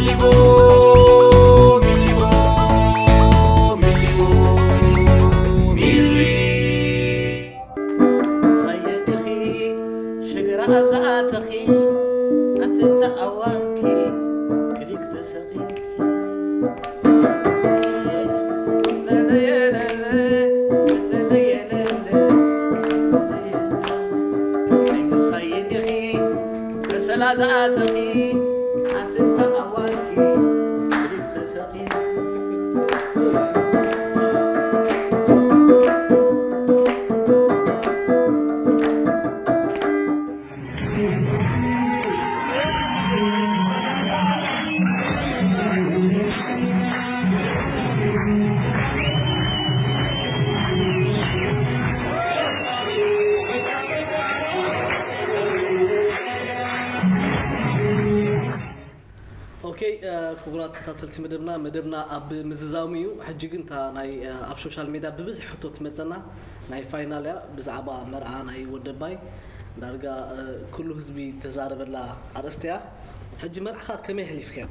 ሚሊ፣ ሚሊ፣ ሚሊ፣ ሚሊ። ሳየ ዲኺ ሽግራ ኣብ ዝኣተኺ፣ ኣንቲ ተኣዋንኪ ክሊክ ተሰቒልኪ። ኦኬ፣ ክቡራት ተከታተልቲ መደብና፣ መደብና ኣብ ምዝዛሙ እዩ። ሕጂ ግን እታ ናይ ኣብ ሶሻል ሜድያ ብብዝሒ ሕቶ ትመጸና ናይ ፋይናል እያ፣ ብዛዕባ መርዓ ናይ ወደባይ። ዳርጋ ኩሉ ህዝቢ ተዛረበላ ኣርእስቲ እያ። ሕጂ መርዓኻ ከመይ ኣሕሊፍካዮ?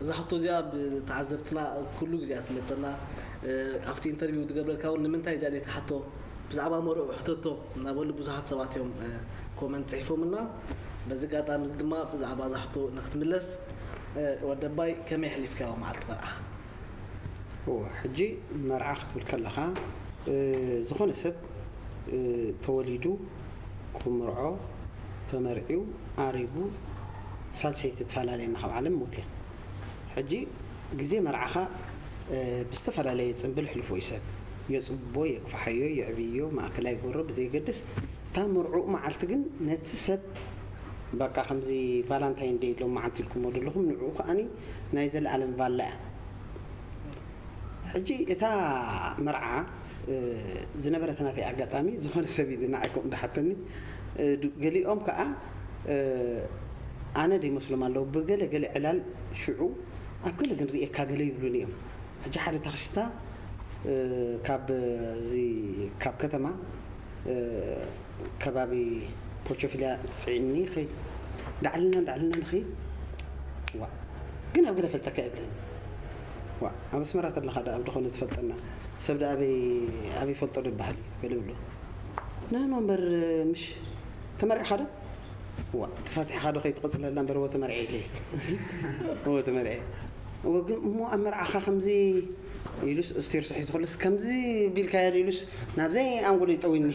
እዛ ሕቶ እዚኣ ብተዓዘብትና ኩሉ ግዜ እያ ትመጸና። ኣብቲ ኢንተርቪው ትገብረልካ እውን ንምንታይ እዚኣ ዘይትሓቶ፣ ብዛዕባ መርዑ ሕተቶ እናበሉ ብዙሓት ሰባት እዮም ኮመንት ፅሒፎምልና። በዚ ኣጋጣሚ እዚ ድማ ብዛዕባ እዛ ሕቶ ንክትምለስ፣ ወደባይ፣ ከመይ ኣሕሊፍካዮ መዓልቲ መርዓኻ? እወ፣ ሕጂ መርዓ ክትብል ከለኻ፣ ዝኾነ ሰብ ተወሊዱ ክምርዖ፣ ተመርዕዩ፣ ኣሪጉ፣ ሳልሰይቲ ትፈላለየና ካብ ዓለም ሞት እያ። ሕጂ ግዜ መርዓኻ ብዝተፈላለየ ጽንብል ሕልፎ እዩ ሰብ። የጽብቦ፣ የግፋሓዮ፣ የዕብዮ፣ ማእከላይ ጎሮ ብዘየገድስ፣ እታ መርዕኡ መዓልቲ ግን ነቲ ሰብ በቃ ከምዚ ቫላንታይን ደይ ሎም መዓልቲ ኢልኩሞ ዘለኹም ንዕኡ ከኣኒ ናይ ዘለኣለም ቫላ እያ። ሕጂ እታ መርዓ ዝነበረት ናተይ ኣጋጣሚ ዝኾነ ሰብ ኢሉ ንዓይ ከምኡ እንዳሓተኒ ገሊኦም ከዓ ኣነ ደይመስሎም ኣለዉ ብገለ ገለ ዕላል ሽዑ ኣብ ገለ ግን ርእየካ ገለ ይብሉኒ እዮም። ሕጂ ሓደ ታክሲስታ ካብ እዚ ካብ ከተማ ከባቢ ፖቾፊላ ትፅዒኒ ኸይድ ዳዕልና ዳዕልና ንኸይድ ዋ ግን ኣብ ገለ ፈልጠካ የብለኒ ዋ ኣብ ኣስመራ ተለኻ ዳ ኣብ ዝኾነ ትፈልጠና ሰብ ዳ ኣበይ ኣበይ ፈልጦ ዶ ይበሃል እዩ ገለ ብሎ ናኖ እምበር ምሽ ተመሪዕኻ ዶ ዋ ተፋቲሕኻ ዶ ከይትቕፅለላ እምበር ወ ተመርዐ ኢለ ወ ተመርዐ እሞ ኣብ መርዓኻ ከምዚ ኢሉስ እስቴር ስሒቱ ከሎስ ከምዚ ቢልካዮ ኢሉስ ናብዘይ ኣንጎሎ ይጠዊኒ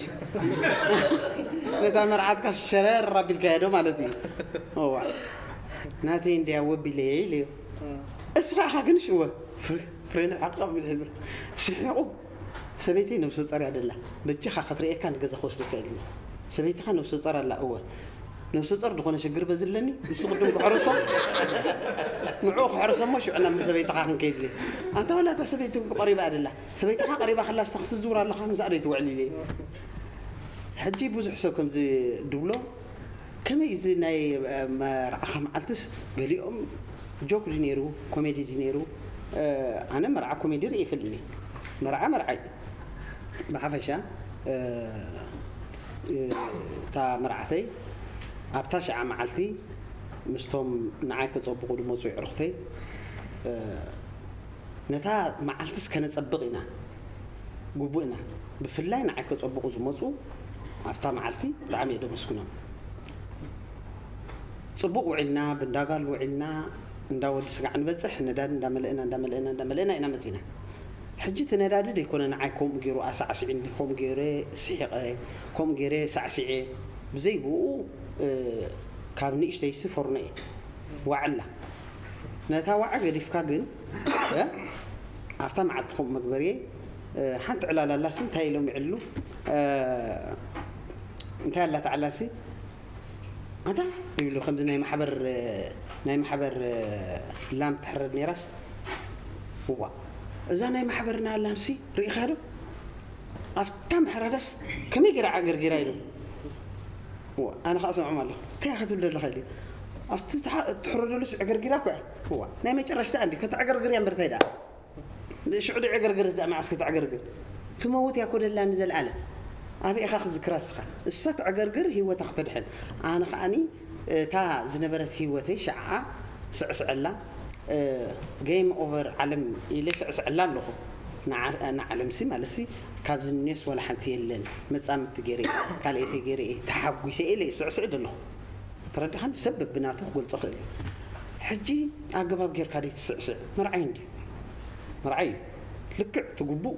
ነታ መርዓትካ ሸረር ኣቢልካዮ ዶ ማለት እዩ እዋ ናተይ እንድያ ወቢለየ ኢለዮ እስኻ ኢኻ ግን ሽወ ፍሬኑ ዓቕቕ ቢል ሕዝሩ ስሒቑ ሰበይተይ ነብሰ ጾር እያ ደላ በጃኻ ክትርእየካ ንገዛ ክወስደካ ኢሉኒ ሰበይትኻ ነብሰ ጾር ኣላ እወ ነብሰ ጾር ዝኾነ ሽግር በዝለኒ ንሱ ቅድም ክሕርሶ ንዕኡ ክሕርሶ እሞ ሽዑ ናብ ሰበይትኻ ክንከይድ ኢለ ኣንታ ወላ እታ ሰበይቲ ቀሪባ እያ ደላ ሰበይትኻ ቀሪባ ከላ ስታ ክስዝውር ኣለኻ ምስኣ ዶ ይትውዕል ኢለ ሕጂ ብዙሕ ሰብ ከምዚ ድብሎ ከመይ እዚ ናይ መርዓኻ መዓልትስ ገሊኦም ጆክ ድዩ ነይሩ ኮሜዲ ድዩ ነይሩ ኣነ መርዓ ኮሜዲ ርኢ ይፈልኒ መርዓ መርዓ እዩ ብሓፈሻ እታ መርዓተይ ኣብታ ሽዓ መዓልቲ ምስቶም ንዓይ ከፀብቑ ድመፁ የዕሩኽተይ ነታ መዓልትስ ከነፀብቕ ኢና ግቡእና ብፍላይ ንዓይ ከፀብቑ ዝመፁ ኣብታ መዓልቲ ብጣዕሚ እየ ደመስግኖም ፅቡቕ ውዒልና ብንዳጋል ውዒልና እንዳ ወዲ ስጋዕ ንበፅሕ ነዳዲ እንዳመለእና እንዳመለእና እንዳመለእና ኢና መፂና ሕጂ እቲ ነዳዲ ደይኮነ ንዓይ ከምኡ ገይሩ ኣሳዕስዒኒ ከምኡ ገይረ ስሒቐ ከምኡ ገይረ ሳዕሲዐ ብዘይ ብኡ ካብ ንእሽተይሲ ፎርኖ እየ ዋዕላ ነታ ዋዓ ገዲፍካ ግን ኣብታ መዓልቲ ከምኡ መግበርየ ሓንቲ ዕላል ኣላሲ እንታይ ኢሎም ይዕልሉ እንታይ ኣላታ ዕላልሲ ኣንታ ይብሉ ከምዚ ናይ ማሕበር ናይ ማሕበር ላም ትሕረድ ነይራስ እዋ እዛ ናይ ማሕበርና ላምሲ ርኢኻ ዶ ኣብታ ማሕረዳስ ከመይ ገይራ ዓገርጊራ ኢሉ ኣነ ከዓ ሰምዖም ኣለኹ እንታይ ክትብል ዘለኻ ኢሉ ኣብቲ ትሕረደሉስ ዕገርጊራ እኮ እያ ናይ መጨረሽታ እንዲ ከተዕገርግር እያ እምበርታይ ደኣ ሽዑ ዶ ዕግርግር ዳ መዓስ ክትዕግርግር ትመውት እያ ኮደላ ንዘለኣለም ኣበይ ኢኻ ክዝክራ እስኻ እሳ ትዕገርግር ህይወታ ክተድሕን ኣነ ከኣኒ እታ ዝነበረት ህይወተይ ሸዓ ስዕስዐላ፣ game over ዓለም ኢለ ስዕስዐላ ኣለኹ። ንዓለምሲ ማለትሲ ካብዚ ኔስ ዋላ ሓንቲ የለን። መጻምድቲ ገይረ፣ ካልኦተይ ገይረ፣ ተሓጒሰ ኢለ ይስዕስዕ ዘለኹ። ተረዲኻን? ሰብ ብናቱ ክገልጾ ክእል እዩ። ሕጂ ኣገባብ ጌርካ ደይ ትስዕስዕ? መርዓይ እንዲ መርዓይ እዩ። ልክዕ ትግቡእ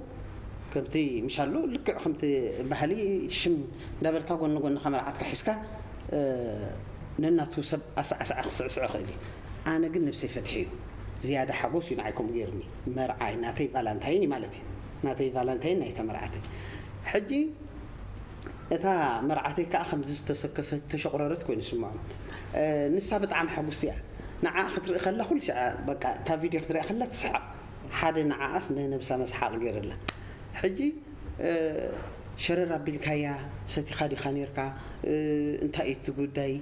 ከምቲ ምሻሎ ልክዕ ከምቲ ባህሊ ሽም እንዳበልካ ጎኒ ጎንኻ መርዓትካ ሒዝካ ነናቱ ሰብ ኣሳዕሳዓ ክስዕስዕ ይኽእል እዩ። ኣነ ግን ነብሰይ ፈትሒ እዩ። ዝያዳ ሓጎስ እዩ ንዓይ ከምኡ ገይርኒ። መርዓይ ናተይ ቫላንታይን እዩ ማለት እዩ። ናተይ ቫላንታይን ናይታ መርዓተይ። ሕጂ እታ መርዓተይ ከዓ ከምዚ ዝተሰከፈት ተሸቑረረት ኮይኑ ስምዖም። ንሳ ብጣዕሚ ሕጉስቲ እያ። ንዓ ክትርኢ ከላ ኩሉ ሻዕ በቃ እታ ቪድዮ ክትሪኣ ከላ ትስሓቕ። ሓደ ንዓኣስ ንነብሳ መስሓቕ ገይርላ። ሕጂ ሸረር ኣቢልካያ ሰቲኻ ዲኻ ነርካ? እንታይ እዩ እቲ ጉዳይ?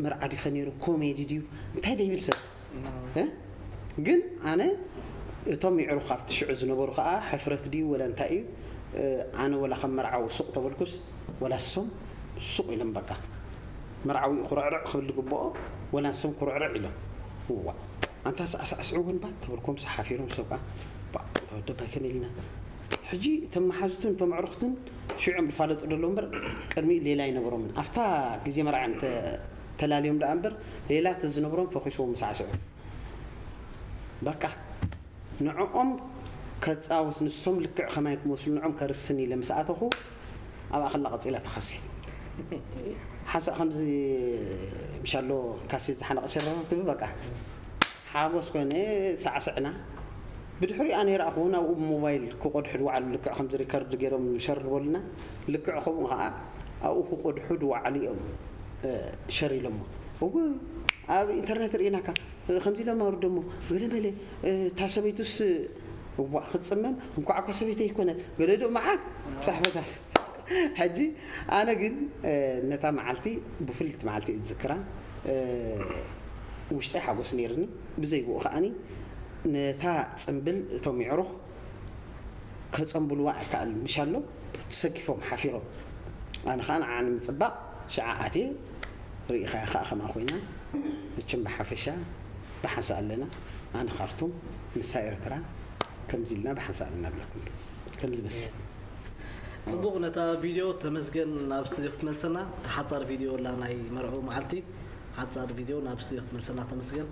መርዓ ዲኸ ነይሩ? ኮሜዲ ድዩ? እንታይ ዶ ይብል ሰብ? ግን ኣነ እቶም ይዕሩኽ ኣብቲ ሽዑ ዝነበሩ ከዓ ሕፍረት ድዩ ወላ እንታይ እዩ? ኣነ ወላ ከም መርዓዊ ሱቕ ተበልኩስ ወላ እሶም ሱቕ ኢሎም በቃ መርዓዊ ኩርዕርዕ ክብል ዝግብኦ ወላ እሶም ኩርዕርዕ ኢሎም። እዋ ኣንታ ሳዕሳዕስዑ እውን ባ ተበልኮም ሓፊሮም ሰብ ከዓ ባ ተወደባይ ከም ኢልና ሕጂ እቶም መሓዙትን እቶም ኣዕሩኽትን ሽዑ እዮም ዝፋለጡ ዘለዉ እምበር ቅድሚኡ ሌላ ኣይነበሮምን። ኣብታ ግዜ መርዓ እዮም ተ- ተላልዮም ደኣ እምበር ሌላ እቲ ዝነብሮም ፈኺስዎም ምስ ዓስዑ በቃ ንዕኦም ከጻወት ንሶም ልክዕ ከማይ ክመስሉ ንዕኦም ከርስን ኢለ ምስ ኣተኹ ኣብኣ ከላ ቀጺላ ተኸሲት ሓንሳእ ከምዚ ምሻሎ ካሴት ዝሓነቐ ሸረር ትብል በቃ ሓጎስ ኮይነ ሳዕስዕና። ብድሕሪኡ ኣነ ይረኣኹ እውን ኣብኡ ብሞባይል ክቆድሑ ዝወዓሉ ልክዕ ከምዚ ሪከርድ ገይሮም ሸር ዝበሉና ልክዕ ከምኡ ከዓ ኣብኡ ክቆድሑ ዝወዓሉ እዮም ሸር ኢሎሞ። እው ኣብ ኢንተርኔት ርኢናካ ከምዚ ኢሎም ኣውርደሞ ገለ መለ እታ ሰበይቱስ እዋ ክትፅመም እንኳዕ እኳ ሰበይተይ ይኮነት ገለ ዶ መዓት ፅሕፈታት ሕጂ ኣነ ግን ነታ መዓልቲ ብፍልይቲ መዓልቲ እዝክራ ውሽጠይ ሓጎስ ነይርኒ ብዘይብኡ ከዓኒ ነታ ፅምብል እቶም ይዕሩኽ ከፀምብልዋ ኣይከኣሉን ምሻሎ ተሰኪፎም ሓፊሮም ኣነ ከዓ ንዓ ንምፅባቕ ሽዓ ኣትየ ርኢኻያ ከዓ ከምኣ ኮይና መቸም ብሓፈሻ ብሓንሳ ኣለና ኣነ ካርቱም ንሳ ኤርትራ ከምዚ ኢልና ብሓንሳ ኣለና ብለኩም ከምዚ በስ ፅቡቕ ነታ ቪድዮ ተመስገን ናብ ስቱዲዮ ክትመልሰና እታ ሓፃር ቪድዮ ላ ናይ መርዑ መዓልቲ ሓፃር ቪድዮ ናብ ስቱዲዮ ክትመልሰና ተመስገን